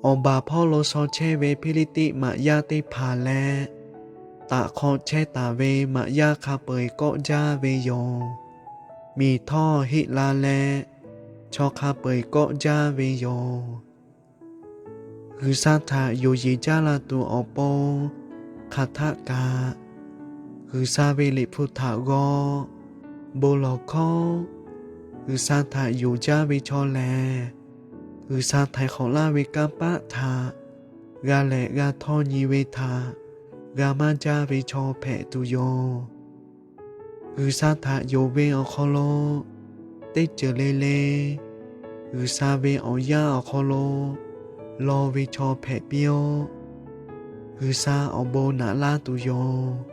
Awˬ baˬ hpawˇ lo shaw chehˇ ve Hpiˇliˇtiˆ maꞈ yaˇ teˇ hpaˍ leh, taꞈ hk'aw chehˇ taˍ ve maꞈ yaˇ hk'a peu-eˬ kawˆ jaˇ ve yoˬ. Miˬ htawˇ heˆ la leh, chaw hk'a peu-eˬ kawˆ jaˇ ve yoˬ. G'uiˬsha htaꞈ yonˍ yeˬ jaˇ la tuˬ awˬ pon hk'aˬ htaˆ kaꞈ, G'uiˬsha ve Liꞈ hpu htaꞈ g'aw, bon lawˬ hkawˇ, G'uiˬsha htaꞈ yonˍ jaˇ ve chaw lehˬ, G'uiˬsha htaiˍ hk'awꞈ laˇ ve kanˇ paˆ htaꞈ g'a lehꞈ g'a htawˇ nyi ve htaꞈ g'a maˇ jaˇ ve chaw hpehꞈ tuˬ yoˬ. G'uiˬsha htaꞈ yonˍ ve awˬ hk'aw lo teˇ ceuˬ le le G'uiˬsha ve awˬ yanˇ awˬ hk'aw lo law ve chaw hpehꞈ piˇ-oˆ. G'uiˬsha awˬ bon naꞈ laˇ tuˬ yoˬ.